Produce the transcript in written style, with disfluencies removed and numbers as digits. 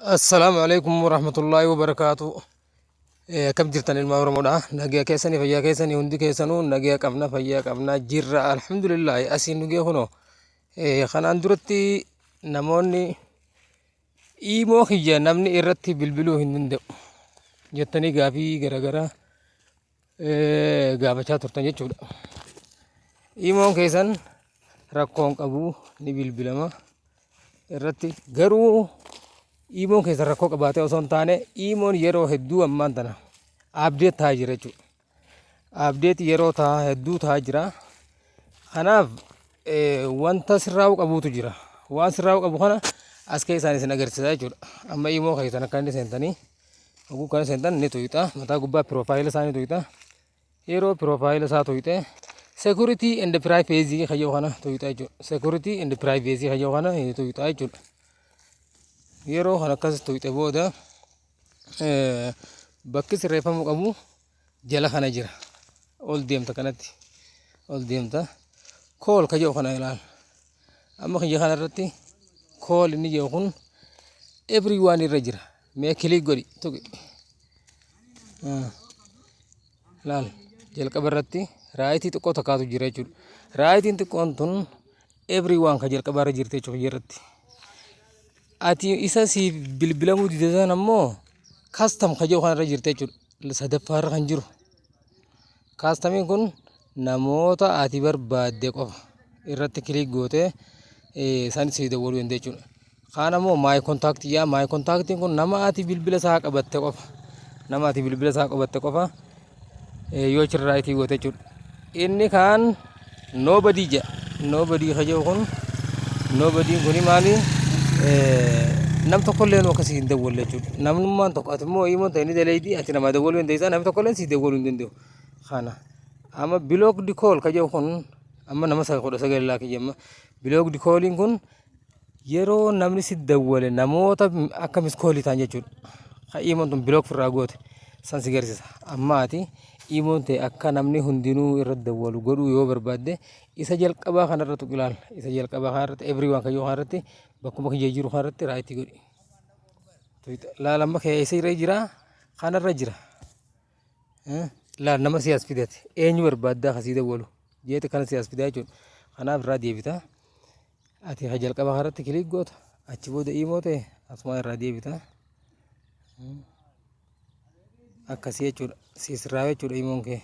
Assalaamu alaikum warahmatullaahi wabarakaatu. Akkam jirtan ilmaan Oromoodha? Nagaa keessanii, fayyaa keessanii? Hundi keessanuu nagaa qabna, fayyaa qabna jirra, alhamdulillaahi. Asiin nugee kunoo kanaan duratti namoonni iimoo kiyya namni irratti bilbiluu hin danda'u jettanii gaafii garaagaraa gaafachaa turtan jechuudha. Iimoon keessan rakkoon qabu, ni bilbilama irratti. Garuu iimoon keessan rakkoo qabaatee osoo hin taane, iimoon yeroo hedduu ammaan tana update ta'aa jira jechuudha. Update yeroo ta'aa hedduu ta'aa jira. Kanaaf wanta sirraa'uu qabuutu jira. Waan sirraa'uu qabu kana as keessaan isin agarsiisa jechuudha. Amma iimoo keessan akka inni seentanii, oguu kana seentan ni tuqxa. Mataa gubbaa profile isaa ni tuqxa. Yeroo profile isaa tuqxe, security and privacy kayyoo kana tuqxa jechuudha. Security and privacy kayyoo kana ni tuqxa jechuudha. Yeroo kana akkas tuqxe booda, bakki sirreeffamuu qabu jala kana jira. Ol deemta, kanatti ol deemta. Call kayyoo kana ilaala. Amma kiyya kana irratti call inni jedhu kun everyone irra jira. Mee click godhi, tuqi. Laal, jalqaba irratti right xiqqoo takkaatu jira jechuudha. Rightiin xiqqoon tun everyone ka jalqaba irra jirti jechuudha irratti. Ati isa siif bilbilamuu dide sana ammoo custom ka jedhu kanarra jirti jechuudha. Sadaffaa irra kan jiru. Customiin kun namoota ati barbaadde qofa irratti click gootee isaan si dawwaluu dandeenya jechuudha. Kaan ammoo my contact yaa my contactiin kun nama ati bilbila isaa qabatte qofa. Nama ati bilbila isaa qabatte qofa yoo achirra right goote jechuudha. Inni kaan nobody jedha. Nobody ka jedhu kun, nobodyn kuni maali? Nam tokkollee nu akkasii hin dawwalle jechuudha. Namnummaan tokko, ati immoo imoon ta'e ni daleeydi, ati nama dawwaluu dandeessaa, namni tokkollee si dawwaluu hin danda'u. Kana amma blocked call ka jedhu kun, amma nama 19 laa kiyya. Amma blocked calliin kun yeroo namni si dawwale namoota akka missed call ta'an jechuudha. Ka imoon tun block irraa goote san si garsiisa. Amma ati imoon ta'e akka namni hundinuu irra dawwalu godhuu yoo barbaadde, isa jalqabaa kanarra tuqi, ilaal. Isa jalqabaa kanarratti, everyone kayyoo kanarratti, bakkuma kiyya jiru kanarratti right godhi. Laal, amma keessa irra jira, kanarra jira. Laal, nama si as fidate eenyu barbaaddaa kasii dawwalu jeete kana si as fidaa jechuudha. Kanaaf irraa deebita. Ati ka jalqabaa kanarratti click goota. Achi booda imoo ta'e asuma irraa deebita. Akkasii jechuudha. Siisirraa jechuudha imoon kee.